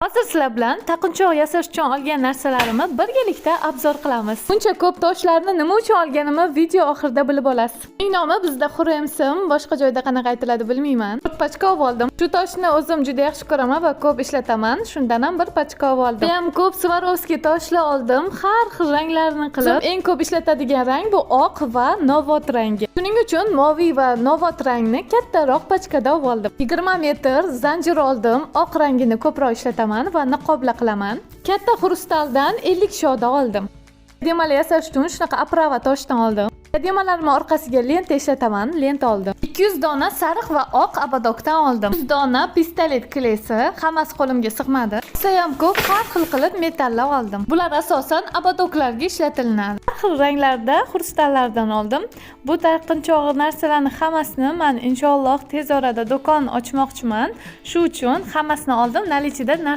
Hozir sizlar bilan taqinchoq yasash uchun olgan narsalarimni birgalikda обзор qilamiz. Buncha ko'p toshlarni nima uchun olganimni video oxirida bilib olasiz. Uning nomi bizda Xuremsim, boshqa joyda qanaqa aytiladi bilmayman. Bir pachka olib oldim. Shu toshni o'zim juda yaxshi ko'raman va ko'p ishlataman. Shundan ham bir pachka olib oldim. Bu ham ko'p Swarovski toshlar oldim. Har xil ranglarni qilib. Eng ko'p ishlatadigan rang bu oq va novvot rangi. Shuning uchun moviy va novvot rangni kattaroq pachkada olib oldim. 20 metr zanjir oldim. Oq rangini ko'proq ishlataman va niqobla qilaman. Katta xrustaldan 50 shoda oldim. Diademalar yasash uchun shunaqa оправа toshdan oldim. Diademalarimni orqasiga lenta ishlataman, lenta oldim. 200 dona sariq va oq ободок dan oldim. 100 dona pistolet клей si, hammasi qo'limga sig'madi. Ham ko'p har xil qilib metallar oldim. Bular asosan ободок larga ishlatilinadi. Har xil ranglarda xrustallardan oldim. Bu taqinchoq narsalarni hammasini man inshaalloh tez orada do'kon ochmoqchiman. Shu uchun hammasini oldim. Наличие da narsa